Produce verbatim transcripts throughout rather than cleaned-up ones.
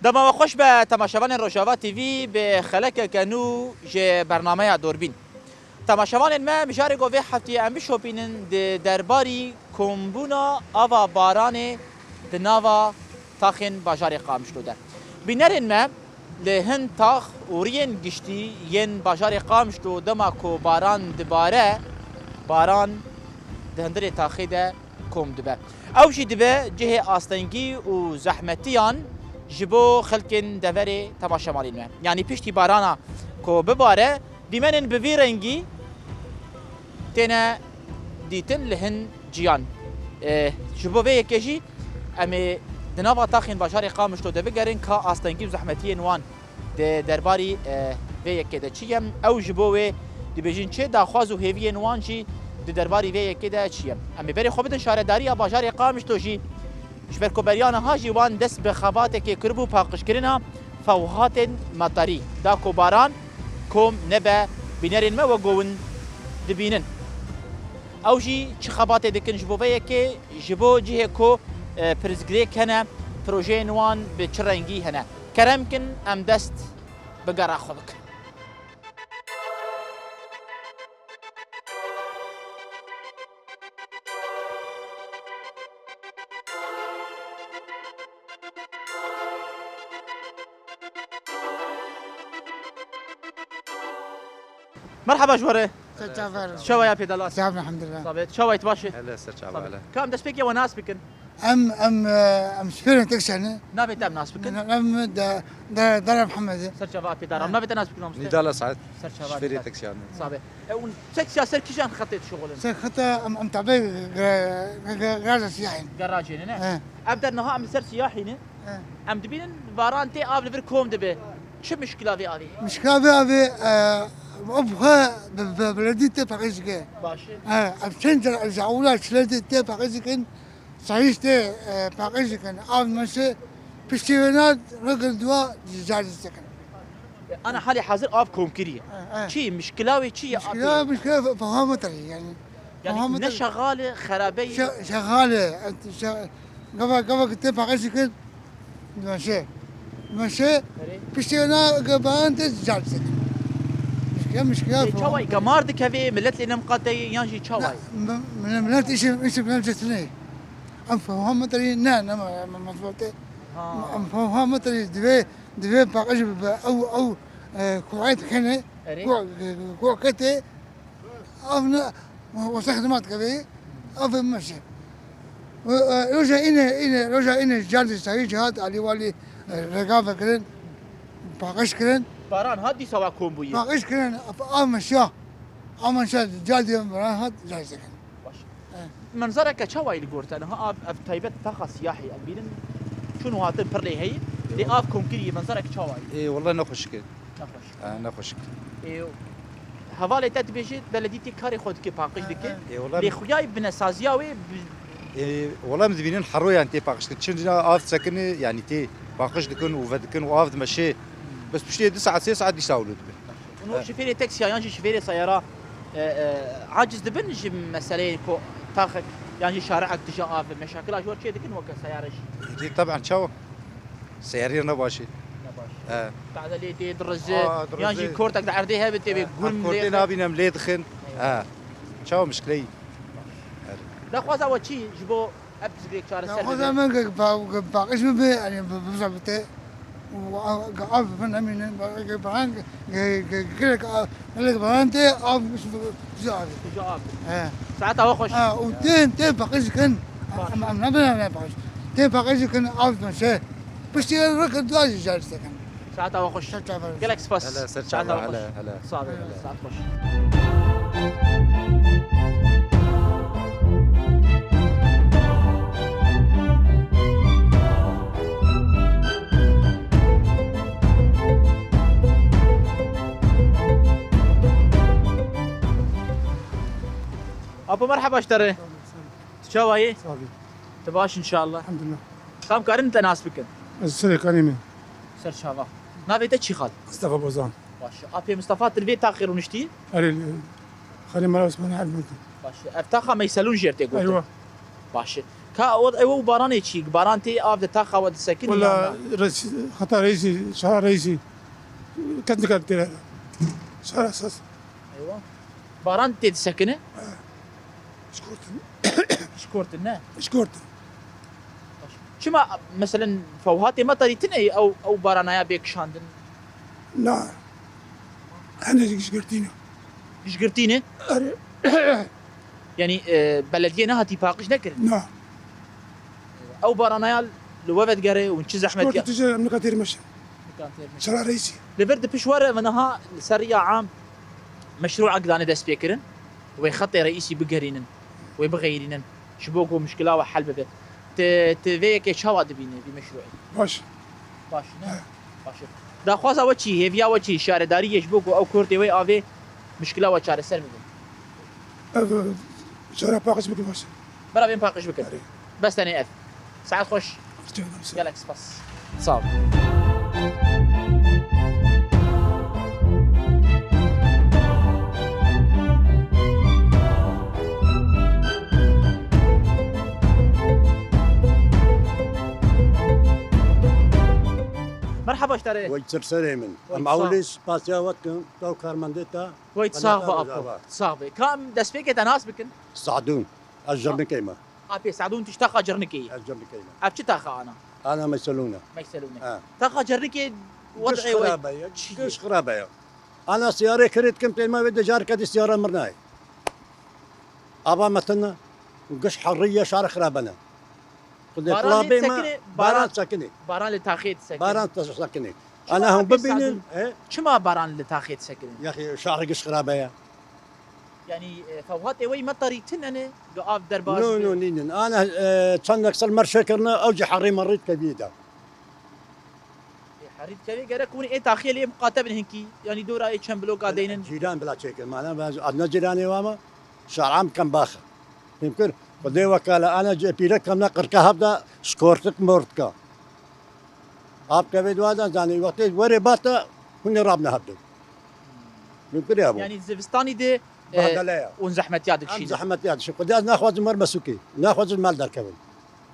Dema we xweş be temaşevanên Rojava T V, bi xelekeke nû ji bernameya Dorbîn. Temaşevanên me, mijarê ku vê hefteyê em bişopînin di derbarî kombûna ava baranê di nava taxên bajarê Qamişlo de. Bînerên me li hin tax û riyên giştî yên bajarê Qamişlo dema ku baran dibare, baran di hundirê taxê de kom dibe. Ew jî dibe cihê astengî û zehmetiyan ji bo xelkên deverê temaşevanên me. Yanî piştî barana ku bibare, dîmenên bi vî rengî têne dîtin li hin ciyan. E, ji bo vê yekê jî em ê di nava taxên bajarê Qamişlo de bigerin ka astengî û zehmetiyên wan di derbarî, e, vê yekê de çi ye. Ew ji bo wê dibêjin çi, daxwaz û hêviyên wan jî di derbarî vê yekê de çi ye. Em ê berê xwe bidin şaredariya bajarê Qamişlo jî. Ji ber ku beriya niha jî wan dest bi xebatekê kiribû paqijkirina fewhatên metarî da ku baran kom nebe, bînerên me wek ku hûn dibînin. Ew jî çi xebatê dikin ji bo vê yekê, ji bo cihê ku, e, pirsgirêk hene, projeyên wan bi çi rengî hene? Kerem kin em dest bi gera xwe bikin. Merhaba ji we re. Ser çava. Çawa ya pêdala? Sağ ol, elhamdülillah. Sabit. Çawa yî, tu baş î? Hele ser çava, Sabit, hele. Ka em destpêkê we nas bikin? Em, em, e, em şofêrên taksiyan ne. Navê te em nas bikin? Em de, de, Dara Mihemed. Ser çava pêdaran. Navê te nas bikin, mamoste? Nîdala Saet. Ser çava Şofêrê Nîdala. Taksiyan ne. Sabit. E, hûn taksiya ser kîjan xetê dişuxulin? Ser xeta em, em tabe ge-, ge-, ge-, garaja siyahîn. Garajê ne, ne? He. Ev der niha em li ser siyahî ne? He. Em dibînin baran tê, av li vir kom dibe. Çi mişkila vê avê? Mişkila vê avê, e, ev xwe bi, bi, beledî tê paqij dike. Baş e. He, ev çend car, ev ji ewla çile tê, tê paqij dikin. Sayîş tê, e, paqij dikin. Av meşe piştî wêna rêkin dua car dikin. Ana halê hazir av kom kiriye. He, he. Çi, mişkila wê çi ye? Mişkila, mişkila fe-, fehamet e yani. Yani fehamet ne e. Şexal e, xerabe ye? Şe-, şexal e. Şe-, gava, gava ki tê paqij dikin. Meşe. Meşe. Erê. Piştî wêna ge baran tê car dikin. Mişkila, mişkila. E, çawa ye? Gemar dikeve, millet lê nemiqate yan jî çawa ye? Na, mi-, mi-, millet îşi, îşi millet cetine. Em fehamet e ne, ne, me-, me-, mezbûte. Ha. Em fehamet e divê, divê paqij bi ew, ew, e, kuwet xene, Erê. Ku-, ku-, kuwet kete, Ev ne, wesa xizmat kevê, ev meşe. Roja îne, îne, roja îne car de sayî cihat, alî walî, e, rega vekirin, paqij kirin. Baran hat dîsa wa kom bûye. Paqij kirin, ev, ev meşe. Ev meşe, car de baran hat, car de kirin. Baş. E. Menzereke çawa ye li gor te? Niha av, ev taybet taxa siyahî em bînin. Çûn û hatin pir lê heyî. Lê av kom kiriye, menzereke çawa ye? Ê, wele nexweşik e. Nexweş. E, nexweşik. Ê, hevalê te dibêje, beledî tê karê xwe dike, paqij dike. E, e. Ê, wele Lê xuyayê binesaziya wê bi- Ê, wele em dibînin heroyan tê paqij dikin. Çi av disekine, yanî tê paqij dikin û vedikin û av dimeşe. Bes piştê du saet, sê saet dîsa wilo dibe. Hûn wek E. şofêrê taksiya yan jî şofêrê seyara, e, e, aciz dibin ji meseleyê ku taxek yan jî şari'ek tije av, meşakila ji we çê dikin weke seyare jî? Ê, teb'en çawa? Seyarî ne baş e. Ne baş. E. Taze lê tê dirizî, Aa, dirizî. Yan jî kortek di erdê hebe tê vê E, gurm lê kortê xe- nabînem lê dixin. Eyvallah. E. Çawa mişkileyî? Daxwaza we çi ji bo ev pirsgirêk çareser bibe? Daxwaza min ge pa-, ge paqij bibe, yani bi-, bize bite. Û a-, ge av bi nemînin, ge baran, ge, ge, gelek a-, gelek baran tê av bize abi. Bize abi. He. Saeta we xweş. Ha, û tên, tên paqij dikin. Baş. Em, em nabin, em paqij. Tên paqij dikin, av meşe. Piştî rêkin dua jî car dikin. Saeta we xweş. Ser çava. Gelek spas. Hele, ser çava, hele, hele. Saeta we xweş. Sağ olun. Hele. Saet xweş. Apo, merheba ji te re. Tu çawa yî? Sağ ol. Tu baş inşallah. Elhamdülillah. Kam karin te nas bikin? Ez Serê Kanê me. Ser çava. Navê te çi xal? Mustafa Bozan. Baş. Apê Mustafa, tu li vê taxê rûniştî? Erê, Xalê Mela Osmanî Elmûtî. Baş. Ev taxa Meyselûn jêr tê gotin. Eywa. Baş. Ka wed-, ew baranê çî? Baran tê, av di taxa we disekinî yan Wala na? Reis, heta reisî, şara reisî, kes nikare têre. Şara esas. Eywa. Baran tê disekine? Şkortin. Şkortin, ne? Şkortin. Çima, meselen, fewhatê me tarî tine ew, ew baranaya bê kişandin? Na. Hene jî gişgirtî ne. Gişgirtî ne? Erê. Yanî, e, belediyê nehatî paqij nekirin? Na. Ew baranaya li we vedigere û çi zehmet Şkortin ya? Tije em nika têr meşin. Nika têr meşin. Şara reisî. Li vir di piş were ve niha li ser riya am meşrûek dane dest pê kirin. Wê xetê reîsî bigerînin, wê bixeyrînin, ji bo ku mişkila we hel bibe. Ti, ti vê yekê çawa dibînî vî meşrûê? Baş. Baş, ne? He. Baş e. Daxwaza we çi, hêviya we çi, şaredariyê ji bo ku ew kortê wê avê mişkila we çareser bibe? Ev, e, şara paqij bikin baş e. Bera bên paqij bikin. Erê. Bes tenê ev. Saet xweş. Rica ederim, sağ ol. Gelek spas. Sağ ol. Merhaba ji te re. Wey çir serê min. Wey Em sağ ol. Ewilî spasiya we dikin, te û karmendê te. Wey Qenata sax be Rojava. Apo. Sax be. Ka em destpêkê te nas bikin? Sadûn. Ez Jirnikê me. Apê Sadûn, tu ji taxa Cirnikê yî. Ez Cirnikê me. Ev çi taxa ana? Ana Meyselûne. Meyselûne. Ha. Taxa Cirnikê Giş wed'ê we xirabe ye, çi ye? Giş xirabe ye. Ana siyarê kirê dikim pê me vê de careke dî siyara mirnayê. Ava me tine, giş herî ye, şar xirabe ne. Xwedê Baran lê plabê me, disekine, baran baran sekinê. Baran li taxê disekine. Baran te sekinê. Çima Ana hûn Apê bibînin, Sadûn, e? Çima baran li taxê disekine? Yaxî şar giş xirabe ye. Yanî, e, fewhatê we yî me tarî tine ne, gi av derbas No, be? No, nînin. Ana, e, çendek sal mer çêkirine, ew jî herî merî dikevî de. Ê, herî dikevê gerek hûn ê taxiyê lê miqate bin hinkî, yanî dora ê çend bloka deynin. Cîran bila çêkin, mana ben adna cîranê wa me, şaram kem baxa. Fêm kir, Xwedê wekala, ana cê pîrek kem ne qirke hevda, şkortik mortka. Av kevê dua da zanî, wextê werê bata, hûn ê rabne hevdin. Fêm kir ya bu. Yanî zivistanî de, e, Badele ya. Hûn zehmetiya Em dikişînin. Zehmetiya dişin. Xwedê ez naxwazim wer me sûkê. Naxwazim mal derkevin.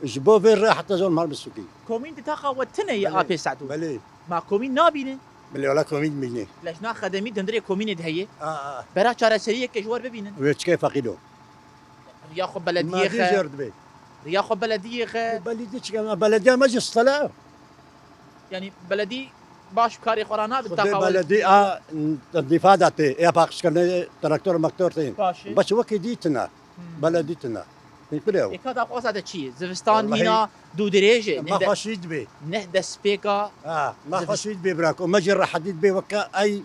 Ji bo vê re heta zor mal me sûkê. Komîn di taxa we tine ye Belê. Apê Sadûn? Belê. Ma komîn nabîne? Belê, wala komîn bîne. Lejna xedemî di hundirê komînê de heye. A, a. Bera çareseriyeke ji wer bibînin. Wê çikê feqîr o. Riya xwe belediyê Madî xe. Jêr dibe. Riya xwe belediyê xe. Belediyê çike me, belediya me jî stela. Yanî beledî baş karê xwe ra nabe Xwedê taxa we. Beledî a, n-, nîfada tê, ya paqijkirine traktor mektor tê. Baş e. Baş wekî dî tine. Hmm. Beledî tine. Pîpirê ew. Ê ka daxwaza te çi ye? Zivistan Wellahî nîna dû dirêj e. Me Neh de-, xweşî dibe. Neh destpêka Ha, me zivis- xweşî dibe bira ku me jî rehetî dibe weke ey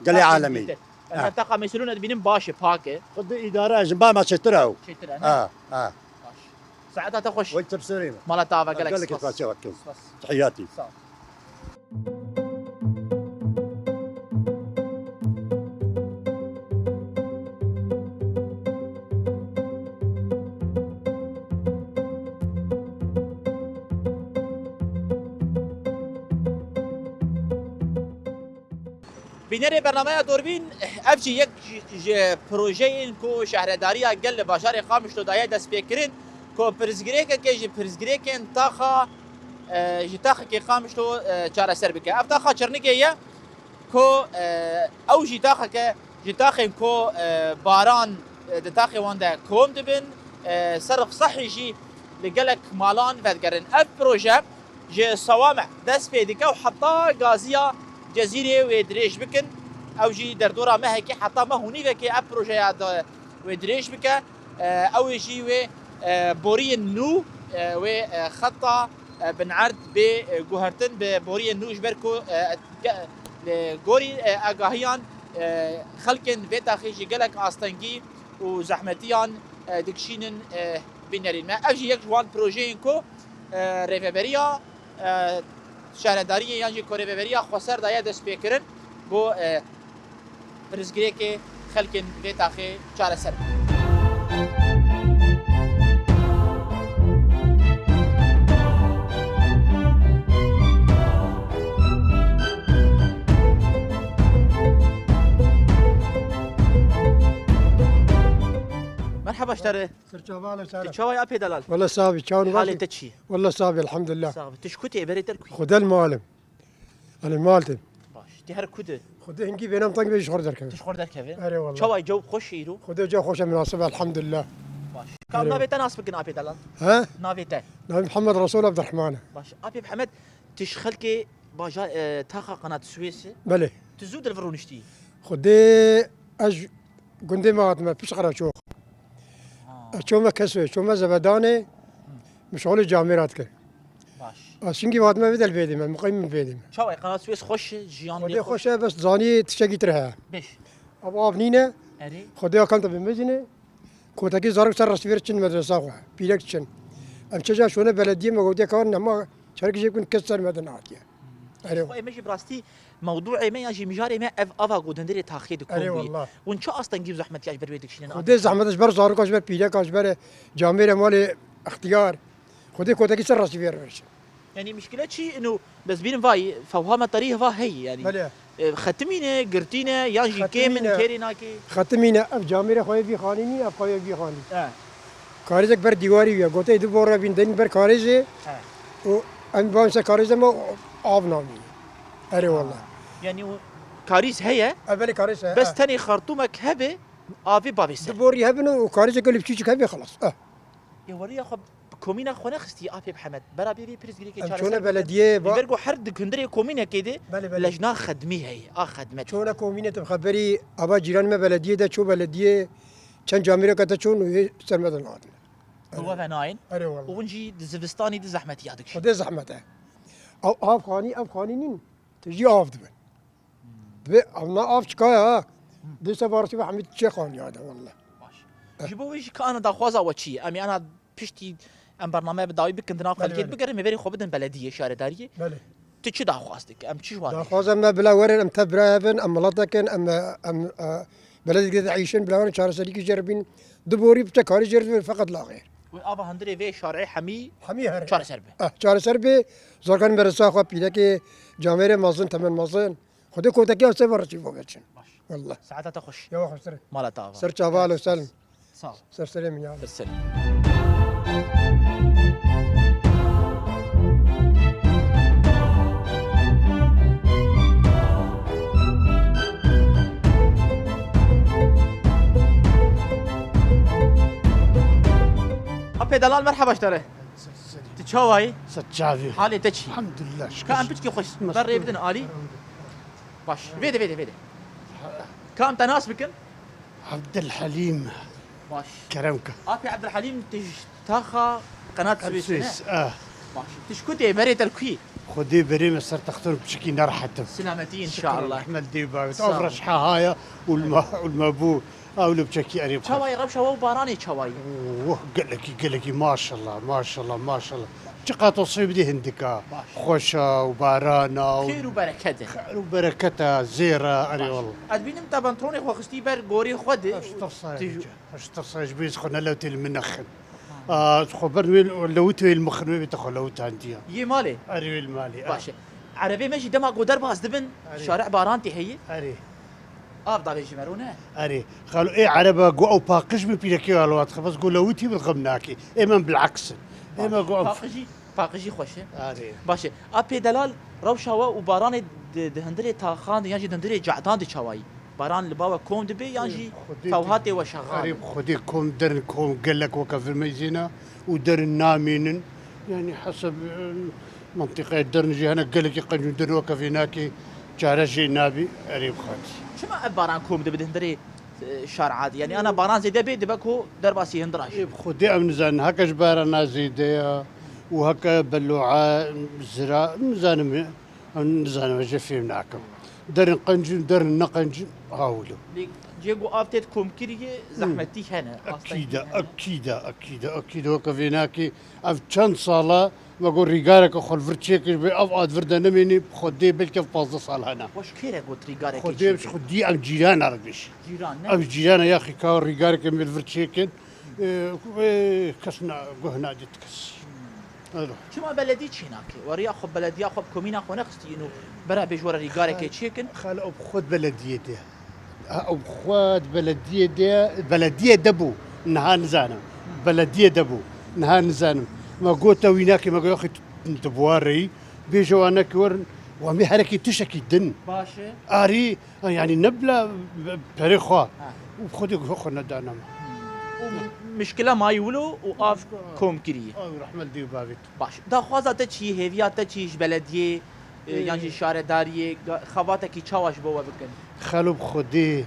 gelê Taxa alemî. dîtir. Em Ha. her taxa Mêsilûne dibînin baş e, pak e. Xwedê îdare ji ba me çêtir e ew. Çêtir e, ne? Ha, ha. Baş. Saeta te xweş. Wek te bi serê me. Mala te ava, gelek Gelek spas. Spas, spas. Tihiyatî. Sağ ol. Bînerê bernameya Dorbîn, ev jî yek ji, ji projeyên ku şehredariya gel li bajarê Qamişlo daye destpêkirin, ku pirsgirêkeke ji pirsgirêkên taxa, e, ji taxekê Qamişlo, e, çareser bike. Ev taxa Çirnikê ye, ku, e, ew jî taxeke ji taxên ku, e, baran, e, di taxê wan de kom dibin, e, serf sehî jî li gelek malan vedigerin. Ev proje ji Sewameh dest pê dike û heta gaziya Cezîrê wê dirêj bikin. Ew jî derdora mehekê heta meh û nîvekê ev projeya de wê dirêj bike. E, ew ê jî wê, e, boriyên nû, e, wê, e, xeta, e, binerd bê, e, guhertin bi boriyên nû ji ber ku, e, ge-, li gorî, e, agahiyan, e, xelkên vê taxê jî gelek astengî û zehmetiyan, e, dikişînin, e, bînerîn me. Ev jî yek ji wan projeyên ku, e, rêveberiya, e, şaredariyê yan jî ku rêveberiya xweser daye destpêkirin bo, e, pirsgirêkê xelkên vê taxê çareser bikin. Merhaba, Tere. Ser çavan û Tu çawa ya pê delal? Wala sabî, çawan Halê baş. Te çi? Wala sabî, elhamdulillah. Sabî. Tu ji ku tê? Berê te li ku yî? Xwedel malim. Hani mal tê. Baş. Tê her ku de? Xwedê hingî vênam tang bê ji xor derkeve. Tu ji xor derkeve? Erê wala. Çawa ye, cew xweş e îro? Xwedê ca xweş e, minasib e, elhamdulillah. Baş. Kam Erê navê wala. Te nas bikin apê delal? He? Navê te? Navê Mihemed Resûl Abdurrahman e. Baş. Apê Mihemed, tu ji xelkê bajar, e, taxa Qenat Swês e? Belê. Tu zû di vir rûniştî? Xwedê ez gundê me hatime, pişt qera çox. Ha. Ez çome Keswê, çome Zebedanê, Hı. min şixulê camêra dike. Baş. Ez şingî hatime vê del vêdî me, muqîm min vêdî me. Çawa ye, Qenat Swês xweş e, jiyan lê Xwedê xweş xweş e, bes zanî tiştekî tir heye. Beş. Ev av nîne, Erê. Xwedê ya kam te bimezîne. Kotekî zarok ser rastî vêr çin medresa xwe, pîrek çin. Em çêca şûne belediyê me gotiye ka nema çerek jê kun kes ser me de nehatiye. Erê. Xwe me jî bi rastî mewdûê me ya jî mijarê me ev ava ku dindirê taxê di kom Erê bûye. Wallah. Hûn çi astengî û zehmetiya ji ber wê dikişînin? Xwedê zehmet ji ber zaroka, ji ber pîreka, ji ber camêrê malê extiyar. Xwedê kotekî ser rastî vêr vêr çin. Yanî mişkile çi ino? Bes bînim vay fewha me terîh va heyî yanî. Belê. E, xetimîne, girtîne, yan jî kêm in, Xetimîne. Kêrê nake? Xetimîne, ev camêrê xwe yê vî xanî nî, ev xwe yê vî xanî. He. Karêzek ber dîwarî ya, goteyê du bor re bîn deyîn ber karêzê He. û em ban ser karêzê me av namî. Erê wallah. Yanî o karîz heye? Ev belê karêz heye, Bes he. Tenê xartûmek hebe, avê bavê ser. Du borî hebin û karêzek li biçûçik hebe, xelas. Eh. Ê weriya xwe bi komîna xwe nexistî apê Mihemed. Bera bê vê pirsgirêkê Em çareser çûne bikin. Belediyeyê ba- Ji ber ku her di hundirê komînekê de Belê, belê. Lejna xedmî heye, a xedmet. Çûne komînê te bi xeberî ava cîranê me belediyê de çû belediyê çend camîreke te çûn û hê ser me de nehatine. Bi we ve nayên. Erê wallah. Û hûn jî di zivistanî di zehmetî ya dikişîn. Xwedê zehmet e. Ew av xanî, ev xanî nîn. Tu jî av dibe. Divê ev na av çikaya ha. Dê se varisî ve hemî çê xaniya de wallah. Baş. Eh. Ji bo wê jî ka ana daxwaza we çi ye? Em ê ana piştî em bername bi dawî bikin di nav Belê, xelkê belê. Bigerin, mêverê xwe bidin belediyê, şaredariyê. Belê. Tu çi daxwaz dikî? Em çi ji wan Daxwaza me bila werin, em tev bira hebin, em miletekin, em, em, e, belediyê de eyşin, bila werin çareserîkî jê re bîn. Du borî biçe karî jê re feqet laxêr. Wê ava hundirê vê şarê hemî Hemî her. Çareser be. Eh, çareser be, zarkan meresa xwe, pîrekê, camêrê mezin, temen mezin. Xwedê kotekî ev sefer çî bo geçin. Baş. Wallah. Saeta te xweş. Ya xweştir. Mala te ava. Ser çava, alo, Selim. Sağ ol. Ser serê min ya. Ser serê. Apê delal, merheba ji te re. Tu çawa yî? Ser çavî. Halê te çi? Elhamdulillah, şükür. Ka em piçkî xweş Mestûr. Ber rê bidin alî. Baş. Vêde, vêde, vêde. Ka em te nas bikin? Abdulhelîm. Baş. Kerem ke. Apê Abdulhelîm, tu ji taxa Qenat Swês ne? Swês, eh. Baş. Tu ji ku tê? Berê te li ku yî? Xwedê berê me ser texton piçikî nerehet im. Silametî, Şükür inşallah. Rahmet dê bavêt. Sağ ol. Ev reşha haya û li me, û li me bû. Ew li biçekî erê bixwe. Çawa ye rewşa we û baranê çawa ye? Oh, gelekî, gelekî, maşallah, maşallah, maşallah. Çiqas tosê bidê hindika. Baş. Xweşa û barana û Xêr û bereket e. Xêr û bereket e, zêr e, erê Baş. Wallah. Ez bînim te bantronê xwe xistî ber gorê xwe de. Ez tirsa Tij- ji, ez tirsa ji bî xwe ne lewtê li min nexin. Ha. A, xwe ber wê lewit wê li min xin wê bê te xwe lewtandiya. Yê malê? Erê wê li malê, Baş e. Erebê me jî dema ku derbas dibin, Erê. Şare baran tê heye? Erê. Av davê ji me ro ne? Erê. Xalo, ê ereba gu ew paqij min pîrekê alo hat xebes gu lewitî min xem nakê. Ê min bilaksin. Ê me gu ew Paqijî, paqijî xweş e. Erê. Baş e. A pê delal, rewşa we û baranê di, di hundirê taxan de yan jî di hundirê cehdan de çawa yî? Baran li ba we kom dibe yan jî Xwedê tewhatê we şexal Erê e? Xwedê kom derin kom gelek weke vir meyzêna û derin namînin. Yanî heseb, e, Mentiqeyê derin jî hene gelekî qenc û derin weke vê nakê çare jê nabî, erê bixwatî. Çima ev baran kom dibe di hundirê, e, şar adî? Yanî ana baran zêde bê dibe ku derbasî hindira jî. Ê, bi Xwedê em nizanin, heke ji barana zêde ya û heke belo'a zira, em nizanim, em nizanim, ez jê fêm nakim. Derin qenc in, derin ne qenc in, ha wilo. Lê cê ku av tê komkiriyê zehmetî hene, astengî Ekîd e, hene. Ekîd e, ekîd e, ekîd e, weke vê nakê ev çend sala Me got, rîgareke xwe li vir çêkin, ji ber ev a di vir de nemênî, bi Xwedê belkî ev pazdeh sal hene. Weş kê re got rîgarekê Xwedê çêkin? Xwedî em cîrana re bêjî. Cîran ne? Ev cîrana yaxî ka rîgarekê me li vir çêkin, e, wê kes na, guh nadît kes. Hmm. Alo. Çima beledî çê nake? Weriya xwe belediya xwe bi komîna xwe nexistî ino bera bêj were rîgarekê çêkin? Xal, xal ew bi xwe di belediyê de. Ha, ew bi xwe di belediyê de, belediyê de bû. Niha nizanim. Belediyê de bû. Niha nizanim. Me gote wî nake, me gote, "Yaxî tu, tu bi wa reyî, bêje wan nake werin." Wa me herekî tiştekî din. Baş e. Arî, yanî ne bila perê xwe. Ha. Û xwedê xwe nedane me. Û mişkila mayî wilo û av kom kirî. Ay, rehmet dî û bavê te. Baş. Daxwaza te çi, hêviya te çi ji belediyê, e, Ê. yan jî şaredariyê, ga-, xebatekî çawa ji bo we bikin? Xelo bi Xwedê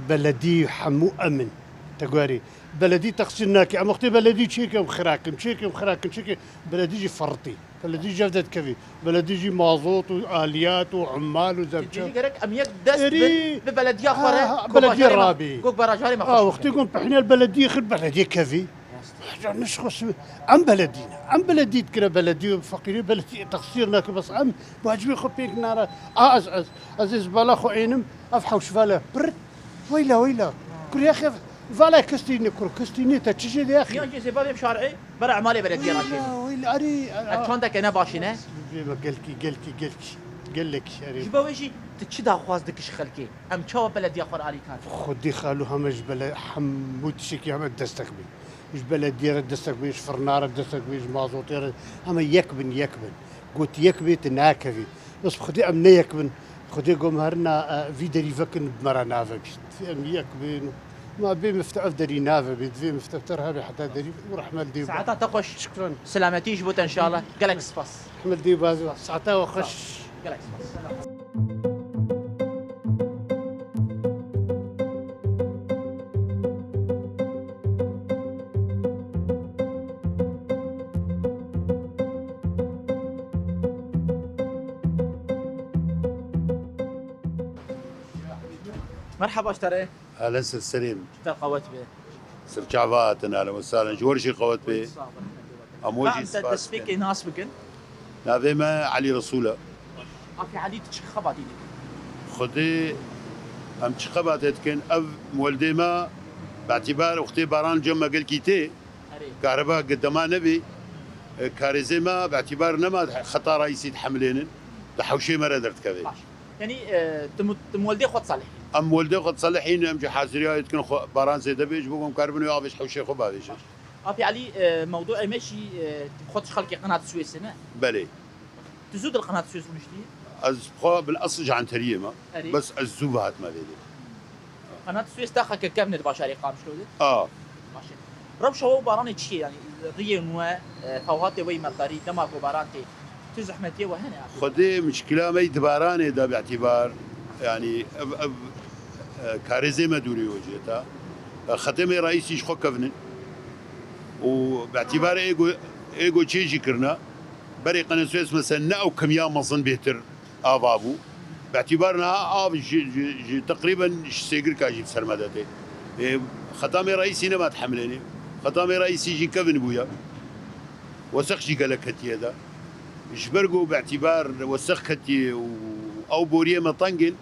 beledî hemû em in. Te guherî. Beledî texsîr nake. Em wextê beledî çêke em xirakin, çêke em xirakin, çêke beledî jî ferritî. Beledî jev de dikevî. Beledî jî mazot û aliyat û ummal û zevçe. Dibêjî gerek em yek dest Êrî, bi, bi belediya xwe re ha, ha, ko belediyê bajarê me, rabî. Ko barajarê me Ha, xweş wextê bikin. Gon pihnel belediyê xir belediyê kevî. Rast. Can nişxos em beledî ne. Em beledî dikire beledî û feqîrê beledî texsîr nake bes em wacibê xwe pêk nare. A ez, ez, ez ê ji bala xwe ênim ev hewşvale. Pir. Weyla, weyla. Kur ya xev, vala kistî ne kur, kistî ne te çi jê de yaxî. Yan jê zêba bêm şar'ê, bera emalê belediye naşê. Weyla, weyla, arî, a, a. Ev çandeke ne başî ne? Bê me gelkî, gelkî, gelkî, gelekî, arî. Ji bo wê jî tu çi daxwaz dikiş xelkê? Em çawa belediya xwe alîkar? Xwedî xalo heme ji bele-, hemû tiştekî heme destek bê. Ji belediye re destek bê, ji firna re destek bê, ji mazotê re heme yek bin, yek bin. Got yek bê, tu nakevî. Bes Xwedê em ne yek bin. Xwedê got me herina, e, vî derî vekin bi me re nave bî. Em yek bin. Ma bê mifte ev derî nave bî. Divê mifte ter hebe heta derî û rehmet dê. Saeta te xweş. Şikran. Selametî ji bo te inşallah. Gelek spas. Rehmet dê bazî. Saeta we xweş. Gelek spas. Merhaba ji te re. Ehlen ser serê min. Ji te qewet be. Ser çava hatin, ehlen we sahlen. Ji we re jî qewet be. Sağ ol. Em we jî spas dikin. Em te destpêkê nas bikin. Navê me Elî Resûl e. Akî Elî, tu çi xebatî dikî? Xwedê em çi xebatê dikin? Ev moldê me, bi etîbar wextê baran cem me gelkî tê. Erê. Kareba gi dema nebî, e, karêzê me bi etîbar nema xeta reîsî dihemilênin. Di hewşê me re derdikeve. Baş. Yanî, e, tu mu-, tu moldê xwe diselihî? Em moldê xwe diselihîn, em jî haziriyayê dikin xwe baran zêde bê, ji bo ku em karibin wê avê ji hewşê xwe bavêjin. Apî Elî, e, mewdûê me jî, e, xwe ji xelkê Qenat Swêsê ne? Belê. Tu zû di li Qenat Swês rûniştî? Ez xwe bil esl ji Enteriyê me. Erê. Bes ez zû ve hatime vê dê. Qenat Swês taxeke kevn e di bajarê Qamişlo de? A. Baş e. Rewşa we û baranê çi ye? Yanî riyên we, e, fewhatê we yî metarî, dema ku baran tê, tu zehmetiyê we hene? Xwedê mişkila me yî di baranê de bi etîbar, yanî ev, ev, e, karêzê me dûrî wecê ta. E, xetê me reîsî ji xwe kevnin. Û bi etîbarê êgo, êgo çê jî kirine. Berê Qenat Swês mesela ne ew kimiya mezin bêtir ava bû. Bi etîbar niha av ji, ji, ji teqrîben ji sêgirka jî bi ser me de tê. Ê, xeta me reîsî nema dihemilênê. Xeta me reîsî jî kevin bûye. Wesex jî gelek ketiye de. Ji ber ku bi etîbar wesex ketiye û ew boriyê me teng in,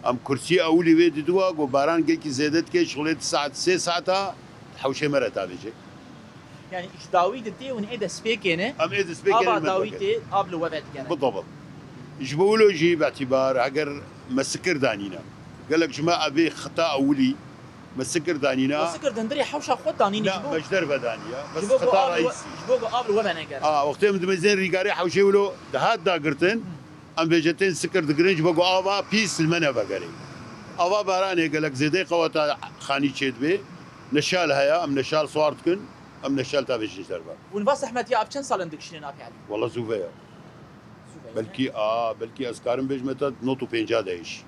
em kursiyê ewilî wê didiwa ku baran gelkî zêde dike, şixulê di saet sê saeta hewşê me re tavêje. Yanî ji dawî de tê hûn ê destpêkê ne? Em ê destpêkê ne, ava me dawî tê, av li we vedigere. Bidabit. Ji bo wilo jî bi etîbar, heger me sikir danîne. Gelek ji me evê xeta ewilî me sikir danîne. Me sikir di hundirê hewşa xwe danîne. Na, ji bo me ji derve daniye. Bes xeta reîsî. Ji bo ku av li we venegere. A, wextê em dimêzên rîgarê hewşê wilo dihat dagirtin. Em vêjetên sikir digirin ji bo ku ava pîs li me nevegerê. Ava baranê gelek zêdeyê qeweta xanî çêdibe. Neşal heye, em neşal siwar dikin, em neşal tavêjin ji derve. Hûn va zehmetiya ev çend sal in dikişînin, Apî Elî? Wela zû ve ye. Zû ve ye, ne? Belkî, a, belkî ez karim bêjime te nod û pêncî de hêj.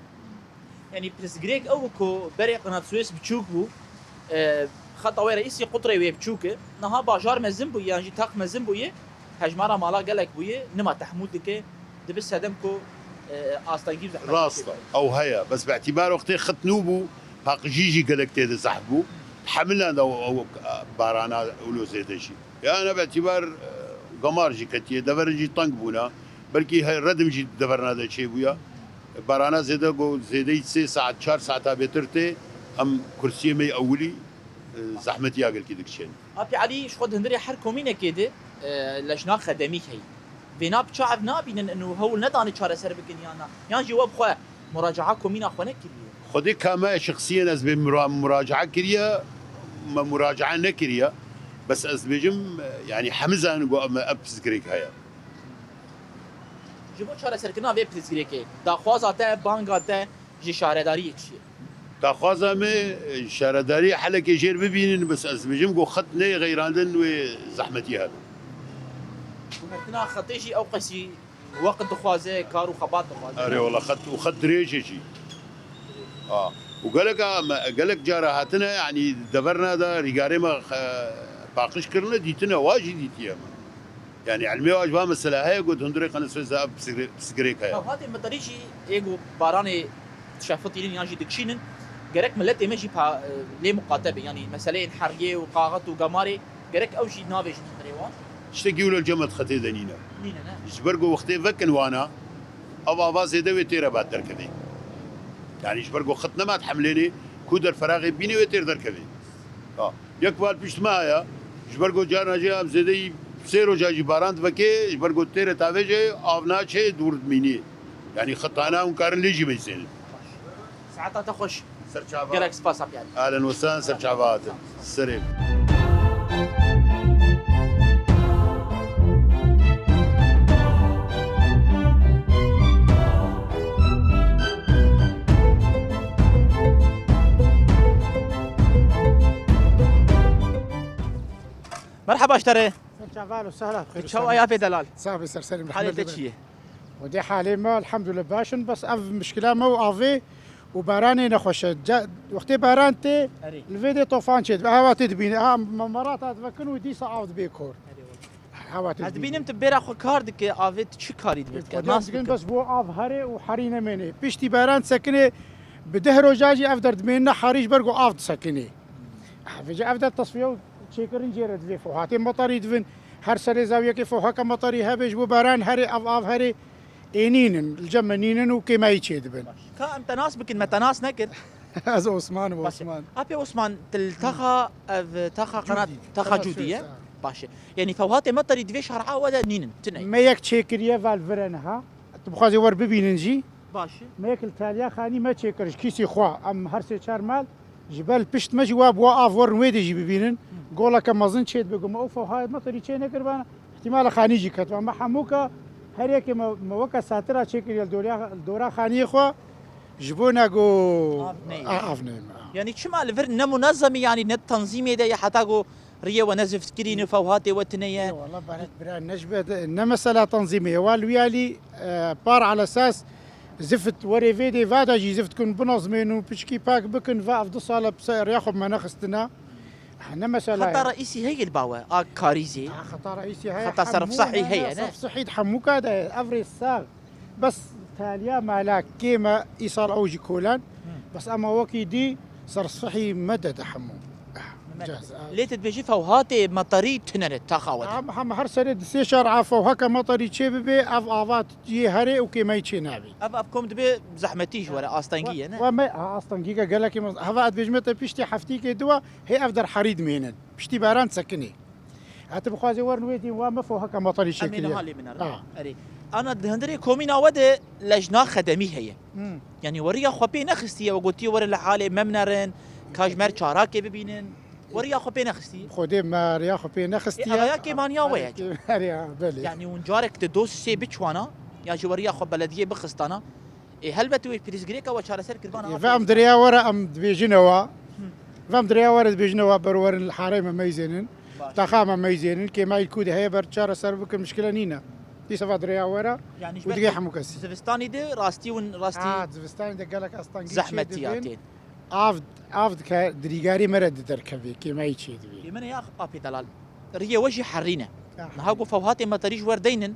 Yanî pirsgirêk ew bû ku berê Qenat Swês biçûk bû, e, xeta wê reîsî qutrê wê biçûk e. Niha bajar mezin bûye, yan jî teq mezin bûye, hejmara mala gelek bûye, nima tehmûl dike, dibe sedem ku, e, astengî û zehmet. Rast e, ew heye. Bes bi etîbar wextê xet nû bû, paqijî jî gelek tê de zehf bû. Hemilna de ew, ew, barana wilo zêde jî. Ya ne bi etîbar, e, gemar jî ketiye, deverin jî teng bûne. Belkî he-, redim jî deverna de çêbûye. Barana zêde ku zêdeyî sê saet, çar saeta bêtir tê, em kursiyê me yê ewilî, e, zehmetiya gelkî dikişên. Apî Elî, ji xwe di hundirê her komînekê de, e, lejna xedemî heyî. Vêna piça ev nabînin û hewl nedanê çareser bikin yan na? Yan jî we bi xwe muracaa komîna xwe nekiriye? Xwedê ka me şexsiyên ez bê mura-, muracaa kiriye, Me muracaa nekiriye. Bes ez dibêjim, yani hemizan got me ev pirsgirêk heye. Ji bo çareserkirina vê pirsgirêkê, daxwaza te, banga te ji şaredariyê çi ye? Daxwaza me, şaredariyê helekê jêr bibînin, bes ez dibêjim ku xet neyê xeyrandin wê zehmetî hebe. Guhertina xetê jî ew qesî wext dixwaze, kar û xebat dixwaze. Erê wela xet û xet dirêj e jî. Ha. Û gelek a, me, gelek cara hatine, yanî deverna de rîgarê me, e, paqij kirine, dîtine, wa jî dîtiye me. Yanî ilmê wa ji va mesela heye, got hundirê qenisvêza pisigirê-, pisigirêk heye. Hewhatê meterî jî ê ku baranê dişefitînin yan jî dikişînin, gerek miletê me jî pa-, lê muqate be. Yanî meseleyên heriyê û qaxet û gemarê, gerek ew jî navêjin hundirê wan. Tiştekî wilo li cem me di xetê de nîne. Nîne, ne? Ji ber ku wextê vekin wana, ev ava zêde wê têre bat derkevê. Yanî ji ber ku xet nema dihemlênê, ku derferaxê bînê wê têr derkevê. Ha. Yek val pişt me heye, ji ber ku carna jî em zêdeyî sê roja jî baran divekê, ji ber ku têre tavêje av naçê dûr dimînî. Yanî xetana hûn karin lê jî meysênin. Saeta te xweş. Ser çava. Gelek spas Apiyarî. Ahlen we sehlen, ser çava hatin. Serê. Merhaba ji te re. Ser çava, ahlen we sehlen. Çawa ye Apê delal? Sax be, ser serê min. Halê te çi ye? Xwedê halê me, elhamdulillah, baş in, bes ev mişkila me û avê û baranê nexweş e. Ca-, wextê baran tê, Erê. Li vê dê tofan çê dibe. Hewa tê dibîne. Ha, me-, merata divekin û dîsa av dibê kor. Erê wele. Hewa tê Ez dibîne. Dibînim tu bêra xwe kar dike, avê tu çi karî dibê dike? Xwedê Nas dikin, bikim. Bes bo av herê û herî nemêne. Piştî baran disekine, bi deh roja jî ev derdimêne herî ji ber ku av disekine. Vêca ev de tesfiye û çêkirin jê re divê. Fohatê meterî divin. Her serê zawiyekê foheke meterî hebe ji bo baran herê, ev av herê. Ê nînin, li cem me nînin û kêmayî çê dibin. Ka em te nas bikin, me te nas nekir. Ez Osman im, Baş e. Osman. Apê Osman, tu li taxa, ev taxa Cûdî. Qenat, taxa Qenat Cûdî ye? Suez, ha. Baş e. Yanî fewhatê meterî divê şer'a we de nînin, tune ye. Me yek çêkiriye val vire niha. Tu bixwazê wer bibînin jî. Baş e. Me yek li Taliya Xanî me çêkir ji kîsî xwe. Em her sê çar mal ji ber li pişt me jî wa bi wa av werin wê dê jî bibînin. Goleke mezin çê dibe, ku me ew fewha meterî çê nekiribana. Îhtîmala Xanî jî ketiba. Me hemûka her yekê me, me weke satira çêkiriye li doriya, li dora Xaniyê xwe. Ji bo ne ku Av neyê. A-, av neyê me. Yanî çima li vir ne munezemî, yanî ne tanzîmê de ye, heta ku riyê we ne zift kirî, ne fewhatê we tune ye. Ê, wala belet bira, ne ji be-, ne mesela tanzîmê ye. Wal wî alî, e, par ala esas zift werê vê dê, va da jî zift kin, binezmên û piçkî pak bikin, va ev du sala bi se-, riya xwe me nexistina. Ha, ne mesela Xeta ye. Reîsî heye li ba we, a karîzê? Ha, xeta reîsî heye, Xeta serf hemû sehî ne, heye, ne, ne? Serf sehî di hemûka de ye. Ev rê sax. Bes taliya mala kême îsal ew jî kolan. Hı. Bes ema wekî dî serf sehî me de de hemû. Me Caz, de. Lê tu dibêjî fewhatê meterî tune ne taxa we de. Em, hem her serê di sê şer a fewheke meterî çê bibe, ev ava yê herê û kêmeyî çê nabî. Ev, ev kom dibe zehmetî ji we re, astengî ye, ne? Wa me, ha, astengî ke gelekî me, heva ez dibêjime te piştî heftîkê diwa, hê ev der herî dimênin. Piştî baran sekinê. Heta bixwazê werin wê dîn wa me fewheke meterî Em ê çêkiriye. Niha lê binêrin. Ha. Erê. Ana di hundirê komîna we de lejna xedemî heye. Hmm. Yanî we riya xwe pê nexistiye, we gotiye werin li halê me binerin, ka ji me re çarakê bibînin. We riya xwe pê nexistiye. Xwedê me riya xwe pê nexistiye. Ê, ev ya kêmaniya we ye. Erê, kê-, erê, ya, belê. Yanî hûn carek di doz sê biçwana, ya jî we riya xwe belediyê bixistana, Ê, helbet wê pirsgirêka we çareser kiribana. Ê, ve em direya we re em dibêjine wa. Hı. Ve em direya we re dibêjine wa, ber werin li harê me meyzênin. Baş. Taxa me meyzênin. Kêmayî ku de heye ber çareser bikin, mişkile nîne. Dîsa va direya we re. Yanî ji û ber digê ku hemû kesî. Zivistanî de rastî win, rastî Ha, zivistanî de gelek astengî çê zehmetî dibin. Hatê. Av, av dike, di rîgarê me re di derkevê, kêmayî çê dibê. Ê, min ya Apê Delal. Riyê we jî herî ne. Ya. Niha ku fewhatê meterî ji we re deynin,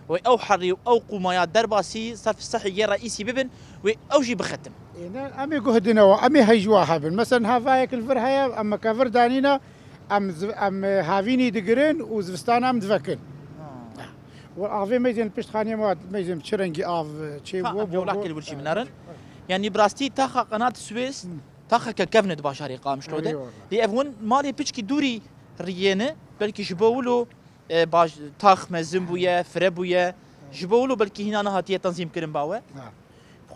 wê ew herî û ew qûmaya derbasî serf sehî yê reîsî bibin, wê ew jî bixetin. Ê, ne, em ê guhdine we, em ê heyj wa hebin. Mesela niha vayek li vir heye, em me kevir danîne, em ziv-, em, e, havînî digirin û zivistana em divekin. Ha. We avê meyzên pişt xaniyê me, meyzên çi rengî av, e, çê Ka wo, em wo, jewlakê wo. Li wir jî binerin. Yanî bi rastî taxa Qenat Suez, Hı. taxeke kevn e di bajarê Qamişlo de. Eyvallah. Lê ev hûn malê piçkî dûrî riyê ne, belkî ji bo wilo, e, baş, tax mezin bûye, fire bûye. Ji bo wilo belkî hîna nehatiye tenzîm kirin ba we. Ha.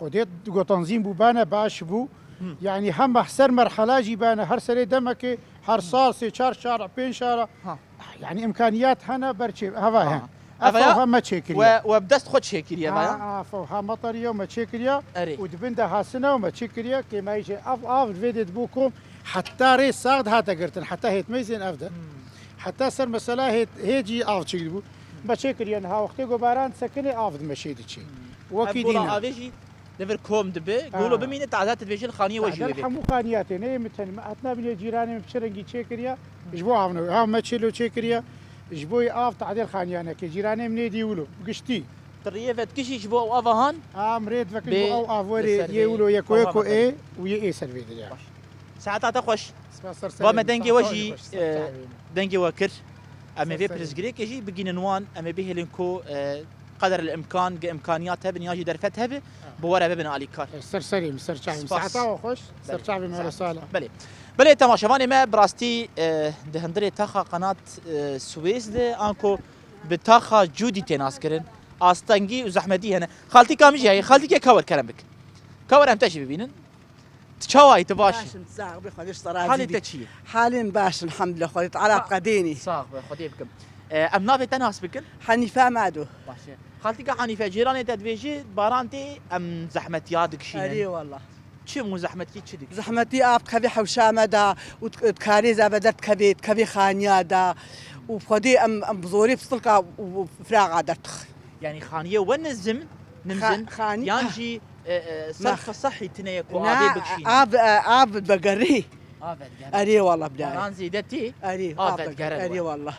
Xwedê digo tenzîm bû, bane baş bû. Yanî hema ser merhela jî bene, her serê demekê, her sal sê çar şara, pênc şara. Ha. Yanî îmkaniyat hene, ber çê, heva he. Ha. Ev Eva ya, ev heme çêkiriye. We, we bi dest xwe çêkiriye, eva ya? Ha, ha, ev ha metariye me çêkiriye. Erê. Û di bin de hasine me çêkiriye, kêmayî jê ev av vê dê dibo kom, heta rê sax dihate girtin, heta hêtmeyzên ev de. Hmm. Heta ser mesela hêt, hêt jî av çêkiribû. Me çêkiriye niha wextê ku baran disekine av di meşê diçê. Hmm. Wekî Ev gola dîne. Avê jî li vir kom dibe, Ha. golo bimîne taze tu dibêjî li xaniyê we jî Tadel wê be. Hemû xaniya tê, ne yê min tenê. Me hatina bînê cîranê min piçe rengî çêkiriye. Ji bo av ne. Ha me çêlo çêkiriye. Ji bo yê av tadel xaniya neke. Cîranê min ê dî wilo. Giştî. Tu riyê vetkişî ji bo ew ava han? Ha, em rê divekin Bê ji bo ew av li werê ser yê vê wilo yeko ava yeko me ê û yê ê ser vê dirê. Baş. Saeta te xweş. Spas ser Ba me serê dengê min. we Saeta jî, xweş, ser e, çavê min. dengê we kir. Em ê Ser vê serê min. pirsgirêkê jî bigînin wan, em ê bihêlin ku, e, qeder el imkan, ge imkaniyat hebin yan jî derfet hebe, Ha. bi we re bibin alîkar. Ser serê min, ser çavê min. Spas. Saeta we xweş, ser Belê. çavê min, Saet. hele sala. Belê. Belê, temaşevanê me, bi rastî, e, di hundirê taxa qenat, e, Swêz de, anku bi taxa Cûdî tê naskirin, astengî û zehmetî hene. Xaltîka min jî heye, xaltîkê ka wer kerem bik. Ka wer em te jî bibînin. Tu çawa yî, tu baş î? Baş im, sax bî, Xwedê ji te razî Halê bî. te çi ye? Halê min baş, elhamdulillah, Xwedê Teala Sa-, bi qedênî. Sax be, Xwedê bikim. E, em navê te nas bikin? Henîfe Mado. Baş e. Xaltîka Henîfe, cîranê te dibêjî, baran tê, em zehmetiya dikişînin. Erê wallah. Çi mû zehmetî çi dikişînin? Zehmetî av dikevê hewşa me de û dik-, dikarê zeve derdikevê, dikevê xaniya de û Xwedê em, em bi zorê pistilka û, û firaxa derdixin. Yanî xaniyê we nizim, nimzin, Xa-, xanî-, yan ah. jî, e, e, ser Na. fesehî tine ye ku Na, avê bikişîne? av, e, av vegerî. Av vedgerî. Erê wallah bilay. Baran zêde tê, Erê, av av vedgerî. vedgerî. Erê wallah.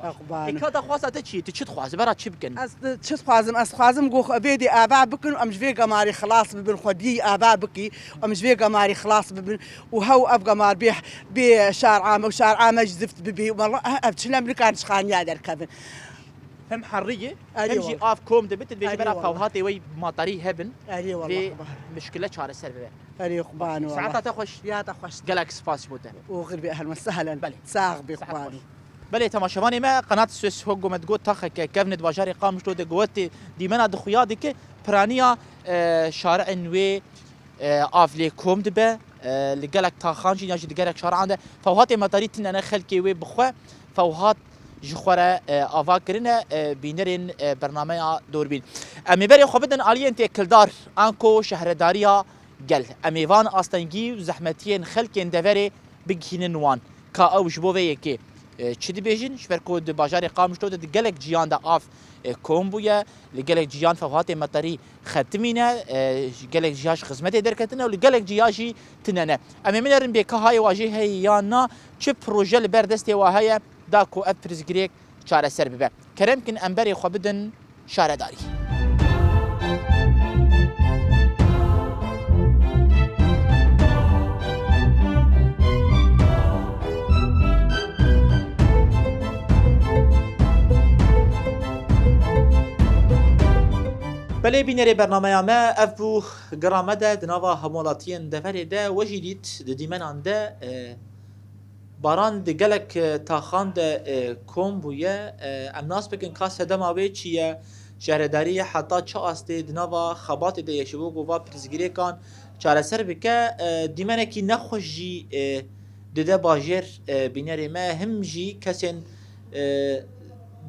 Ha, baş. Qurban. Ê, ka daxwaza te çi ye? Tu çi dixwazî? Bera çi bikin? Ez, e, çi dixwazim? Ez dixwazim ku vê dê ava bikin, em ji vê gemarê xilas bibin, xwediyê ava bikî, em ji vê gemarê xilas bibin û hew ev gemar bê, bê şar ame û şar ame ji zift bibî. Wallah, ev çile em nikan ji xaniya derkevin. Hem herrî ye, Erê hem jî wallah. av kom dibe, tu dibêjî Erê bera wallah. fewhatê we matarî hebin, Erê wallah, vê qurban. mişkile çareser bibe. Erê qurban wallah. Saeta te xweş. Ya te xweş. Gelek spas ji bo te. Û xir bê, ehlen we sehlen. Belê. Sax bê, Saet qurban. xweş. Belê, temaşevanê me, Qenat Swês wek ku me digot, taxeke kevne di bajarê Qamişlo de ku wetê dîmena di xuya dike, piraniya, e, şari'ên wê e, av lê kom dibe, e, li gelek taxan jî yan jî di gelek şaran de fewhatê metarî tune ne, xelkê wê bi xwe fewhat ji xwe re, e, ava kirine, e, bînerên, e, bernameya Dûrbîn. Em ê berê xwe bidin aliyên têkildar, anko şehredariya gel. Em ê van astengî û zehmetiyên xelkên deverê bigihînin wan. Ka ew ji bo vê yekê, e, çi dibêjin? Ji ber ku di bajarê Qamişlo de di gelek ciyan de av, e, kom bûye, li gelek ciyan fewhatê metarî xetimîne, e, ji gelek ciya ji xizmetê derketine û li gelek ciya jî tune ne. Em ê binerin bê ka hayê wa jê heye yan na, çi proje li ber destê wa heye, da ku ev pirsgirêk çareser bibe. Kerem kin em berê xwe bidin şaredarî. Belê bînerê bernameya me, ev bû gera me de di nava hemwelatiyên deverê de we jî dît di dîmenan de, e, Baran di gelek, e, taxan de, e, kom bûye. E, em nas bikin ka sedema wê çi ye? Şehredariyê heta çi astê di nava xebatê de ye ji bo ku va pirsgirêkan çareser bike? E, dîmenekî nexweş jî, e, dide bajêr, e, bînerê me, him jî kesên, e,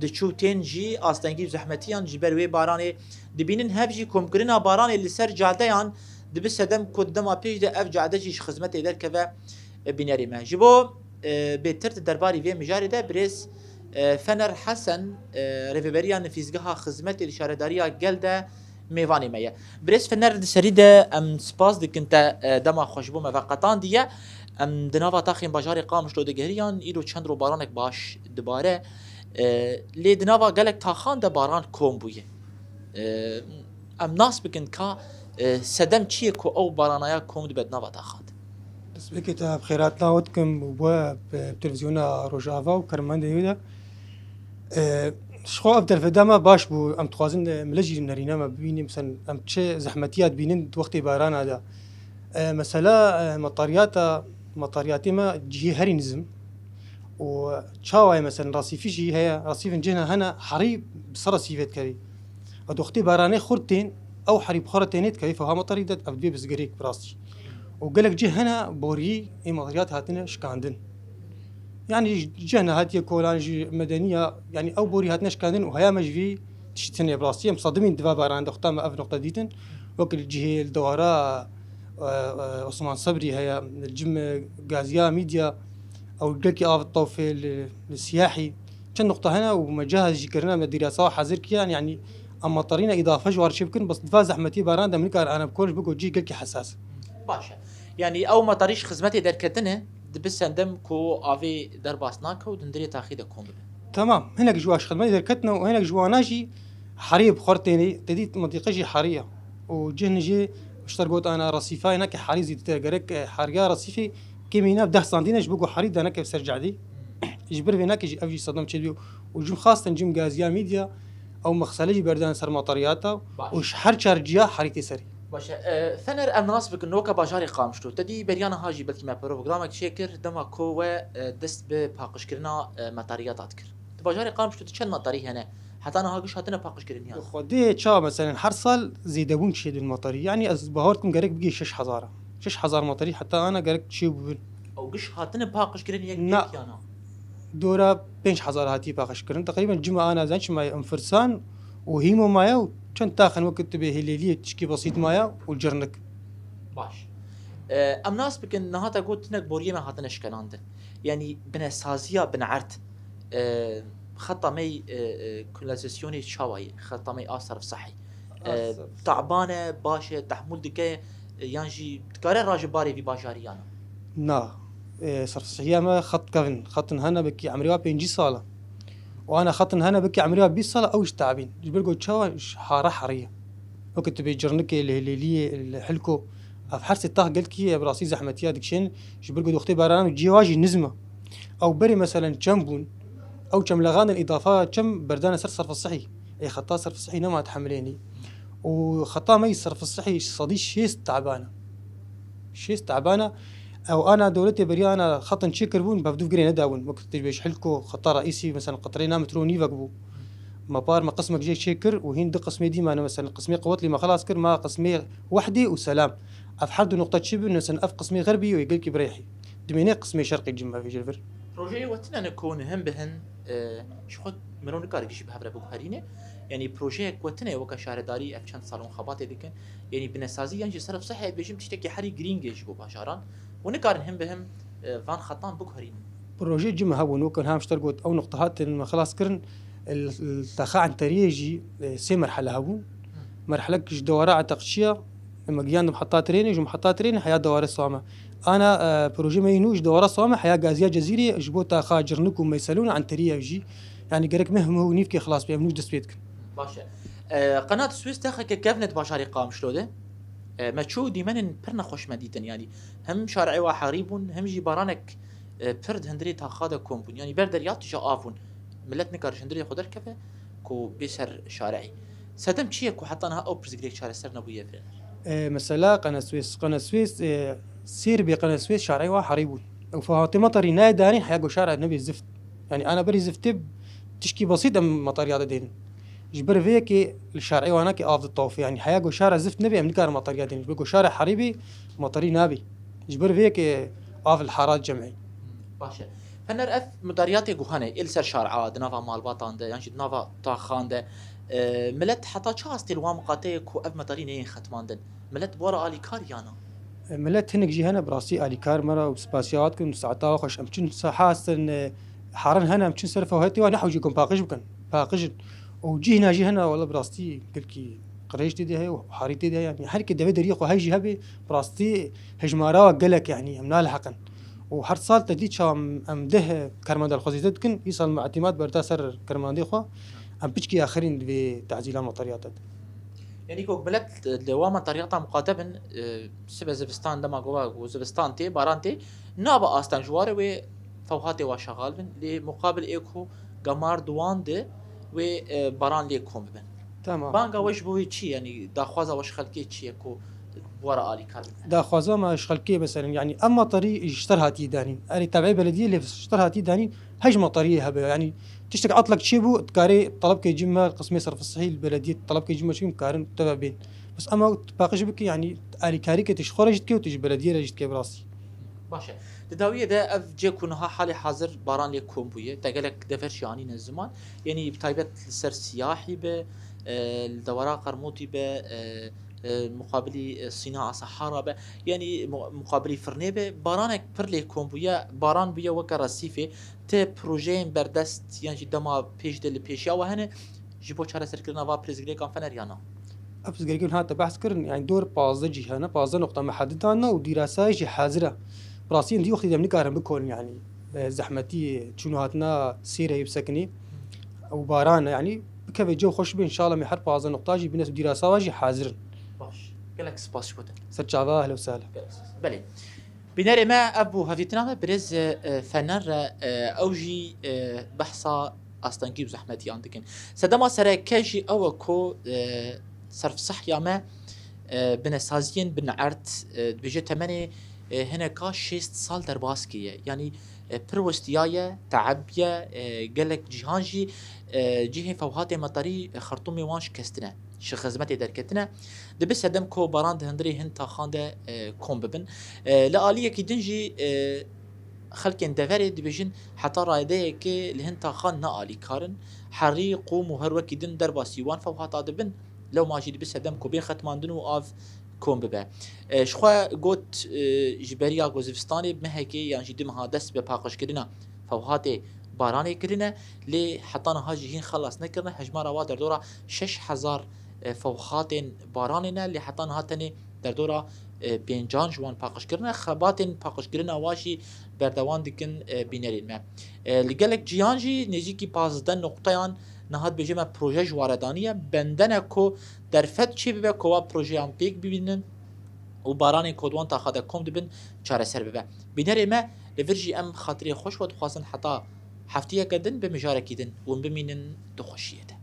diçû tên jî astengî û zehmetiyan ji ber wê baranê dibînin. Hev jî komkirina baranê li ser cadeyan dibi sedem ku di dema pêş de ev cade jî ji xizmetê derkeve. e, bînerê me. Ji bo, e, bêtir di derbarî vê mijarê de birêz, e, Fener Hesen, e, Rêveberiya Nifîzgeha Xizmetê li Şaredariya Gel de mêvanê me ye. Birêz Fener, di serî de em spas dikin te, e, dema xwe ji bo me veqetandiye. Em di nava taxên bajarê Qamişlo de giheriyan, îro çend ro baranek baş dibare. E, lê di nava gelek taxan de baran kom bûye. E, em nas bikin ka, e, sedem çi ye ku ew baranaya kom dibe di nava taxan de? Destpêkê te bi xêr hatina we dikim û bo, e, televîzyona Rojava û karmendê wê de. E, ji xwe ev derfeta me baş bû. Em dixwazin, e, millet jî nerîna me bibînin. Mesela em çi zehmetiya dibînin di wextê barana de. E, mesela, e, metariyata, metariyatê me cihê herî nizim. Û çawa ye, mesela, resîfî jî heye, resîfên cihna hene, herî bi ser resîfê dikevî. Û di wextê baranê xurt tên, ew herî bi xwe re tênê dikevî, fewha metarî de ev dibê pirsgirêk bi rastî. û gelek cih hene borî ê materiyat hatine şikandin. Yanî cih nehatiye kolan jî medeniya, yanî ew borî hatine şikandin û heya me ji vî tiştî tune bi rastî em sedimîn diva baran de xuta me ev noqte dîtin. Wek li cihê li dewara, e, e, Osman Sebrî heye, li cim Gaziya Mîdya, ew gelkî av tofê li, li Siyahî. Çend noqte hene û me cihaz jî kirine me dîrasa hazir kiyan, yanî em materîna îdafe ji war çê bikin, bes diva zehmetî baran de min kar ana bi kol ji bo ku cih gelkî hesas. Baş e. Yanî ew matarî ji xizmetê derketine, dibe sendem ku avê derbas nake û di hundirê taxî de kom bibe. Temam. Hinek ji wan ji xizmetê derketine û hinek ji wana jî herî bi xwe tênê, te dît mintîqe jî herî ye. Û cihn jî ji te re got ana resîfayê neke herî zîdtir gerek, e, heriya resîfê kêmî nav deh santî ne ji bo ku herî de neke ser cadî. Ji ber vê neke jî ev jî sedem çêdiyo. Û cim xastin cim gaziya mîdya, ew mexsele jî berdan ser matariyata Baş. Û ji her çar ciya herî tê serî. Baş e. E, Fener em nas bikin noka bajarê Qamişlo. Te dî beriya niha jî belkî me programek çêkir, dema ku we, e, dest bi paqijkirina, e, matariyata dikir. Di bajarê Qamişlo de çend matarî hene? Heta niha giş hatine paqijkirin yan? Xwedê çawa meselen her sal zêdebûn çêdibin matarî. Yanî ez bawer dikim gerek bigê şeş hezar. Şeş hezar matarî heta ana gerek çêbûbin. Ew giş hatine paqijkirin yek Na. Yek yana? Dora pênc hezar hatiye paqijkirin. Teqrîben cima ana zen çi maye, infirsan û hîmo maye û çend taxin wekî tu bê hêlêliyê tişkî besît maye û cirnik. Baş. E, em nas bikin niha te got hinek boriyê me hatine şikenandin. Yanî binesaziya binert, e, xeta me yî, e, e, kanalizasyonê çawa ye? Xeta me yî a serf sehî. E, Serf sehî. Taban e, baş e, tehmûl dike, e, yan jî dikare raje barê vî bajarî yana? Na. E, serf sehiya me xet kevin. Xetin hene belkî emrê wa pêncî sal e. Û ana xetin hene belkî emrê wa bîst sal e, ew ji tabîn. Ji ber ku çawa ji hare heriye. Wekî tu bê cirnikê, li hêlêliyê, li hilko. Ev her sê tax gelkî ye, bi rastî zehmetiya dikişên. Ji ber ku doxtê baranan û cihê wa jî nizm e. Ew berê meselen çem bûn. Ew çem lexandin îdafa çem berdane ser serf sehî. Ê xeta serf sehî nema tehemilênî. Û xeta me yî serf sehî sedî şêst taban e. Şêst taban e. Ew ana dewletê beriya ana xetin çêkiribûn, bevdûv girê nedabûn. Wek tu dibêj hilko xeta reîsî, meselen, qetrê na metro nîvek bû. Me par me qismek jê çêkir û hîn du qismê dî mane, meselen, qismê qewet lê me xelas kir, ma qismê wehdê û selam. Ev her du noqta çi bin, meselen, ev qismê xerbî û yê gelkî birêhî. Dimêne qismê şerqî cim me vê ji vir. Projeyê we tune ne ku hûn hin bi hin, e, ji xwe mirov nikare gişî bi hev re biguherîne. Yanî projeyek we tune weke şaredarî ev çend sal hûn xebatê dikin. Yanî binesazî yan jî serf sehê dibêjim tiştekî herî girîng e ji bo bajaran. Hûn nikarin hin bi hin, e, van xetan biguherînin. Projeyê cim hebûn, weke ham ji te re got, ew nuqte hatin me xilas kirin. Li, li texa Enteriyê jî, e, sê merhele hebûn. Merhelek ji dewara Eteqçiya, me giyandim heta trênê, ji heta trênê heya dewara Same. Ana, e, projê me yî nû ji dewara Same heya Gaziya Cezîrê ji bo taxa Cirnik û Meyselûn Enteriya jî. Yanî gerek meh, meh û nîvkê xilas bê, em nû dest pê dikin. Baş e. E, qenat Swês texeke kevne di bajarê Qamişlo de. E, me çû dîmenên pir nexweş me dîtin, yanî hem şarê wa herî bûn, hem jî baranek, e, pir di hundirê taxa de kom bûn. Yanî ber derya tije av bûn. Milet nikare ji hundirê xwe derkeve ku bê ser şareyî. Sedem çi ye ku heta niha ew pirsgirêk çareser nebûye vê? E, mesela Qeneswês, Qeneswês, e, sêr bê Qeneswês şareyê wa herî bûn. Ew fehatê metarî nayê danîn heya goşara nebê zift. Yanî ana berî ziftê tişkî besît em metariyate dênin. Ji ber vê yekê li şareyê wa nake av di tofê. Yanî heya goşara zift nebê em nikarin metariyate dênin. Ji ber goşara herî bê metarî nabê. Ji ber vê yekê av li hara cemê. Baş e. Fener ev mudariyatê guhane, ê li ser şar'a, di nava malbatan de, yan jî di nava taxan de, e, milet heta çi astê li wan miqateyê ku ev metarî neyên xetmandin? Milet bi we re alîkar ya na? E, milet hinek jî hene, bi rastî alîkar me re û spasiya we dikin, saeta we xweş. Em çin saha astin, e, harin hene, em çin ser fewhetê we nehewcî ku em paqij bikin. Paqij in. Û cîhna jî hene, wele bi rastî gelkî qirêj tê de heye û harî tê de heye. Yanî her kê devê deriyê xwe hej jî hebe, bi rastî hejmara we gelek, yanî em naliheqin. Û her sal te dî çawa em, em deh karmenda li xwe zêde dikin, îsal me îtîmat berda ser karmendê xwe, em piçkî axirîn di vê tezîla materyata de. Yanî ku milet li wa materyata muqate bin, e, sibe zivistan dema ku, ku zivistan tê, baran tê, nabe astan ji warê wê fewhatê wa şexal bin, lê muqabil ê ku gemar di wan de wê, e, baran lê kom bibin. Tamam. Banga we ji bo wê çi ye? Yanî daxwaza we ji xelkê çi ye ku bi we re alîkar bibin? Daxwaza me ji xelkê, meselen, yanî ev matarî ji ter hatiye danîn. Erê, teveyê belediyê lê ji ter hatiye danîn, hej matariyê hebe. Yanî tiştek etlek çêbû, dikarê telebkê cim me, qismê serf sihî li belediyê telebkê cim me çêbû, karin teve bên. Bes ema tu paqij bike, yanî alîkarîke tu ji xwe re jî dike û tu ji belediyê re jî dike bi rastî. Baş e. Di dawiyê de ev cê ku niha halê hazir baran lê kom bûye, te gelek dever jî anîne ziman. Yanî bi taybet li ser Siyahî be, e, li dewara Qermûtî be, e, e, muqabilî, e, Sîna a Sehara be, yanî mu- muqabilî Firnê be, baranek pir lê kom bûye, baran bûye weke resîfê. Ti projeyên berdest yan jî dema pêş de li pêşiya we hene ji bo çareserkirina va pirsgirêkan Fener ya na? Ev pirsgirêkê hate behs kirin, yanî dor pazdeh cî hene, pazdeh noqta me hedi dane û dîrasayê jî hazir e. Bi rastî di wextî de em nikarin bikonin, yanî bi zehmetî çûn û hatina sêreyê bisekinî û baran e, yanî bikeve cê û xweş be, înşallah me her pazdeh noqta jî bine dîrasa we jî hazir in. Baş. Gelek spas ji bo te. Ser çava, ehlen û sehlen. Belê. Bînerê me ev bû hevdîtina me birêz, e, Fener re, e, ew jî, e, behsa astengî û zehmetiyan dikin. Sedema sereke jî ew e ku, e, serfsehya me, e, binesaziyên bin erd, e, dibêje temenê, e, hineka şêst sal derbas kiriye. Yanî, e, pir westiyaye, teebiye, e, gelek cîhan jî, e, cihê fewhatê metarî, e, Xertûmê wan şikestine. Ji xizmetê derketine. Dibe sedem ku baran di hundirê hin taxan de, e, kom bibin. E, li aliyekî din jî, e, xelkên deverê dibêjin heta radeyekê li hin taxan ne alîkar in. Herî, qûm û her wekî din derbasî wan fewhata dibin. Lewma jî dibe sedem ku bê xetmandin û av kom bibe. E, ji xwe got, e, ji beriya ku zivistanê mehekê yan jî du meha dest bi paqijkirina fewhatê baranê kirine, lê heta niha jî hîn xelas nekirine. Hejmara wa derdora şeş hezar, e, fewhatên baranê ne, lê heta niha tenê derdora, e, pêncan ji wan paqij kirine. Xebatên paqijkirina wa jî berdewam dikin, e, bînerên me. E, li gelek ciyan jî nêzîkî pazdeh noqteyan niha dibêje me proje ji wa re daniye. Bendene ku derfet çê bibe ku wa projeyan pêk bibînin û baranên ku di wan taxa de kom dibin çareser bibe. Bînerê me, li vir jî em xatirê xweş we dixwazin heta heftiyeke din bi mijarekî din hûn bimînin di xweşiyê de.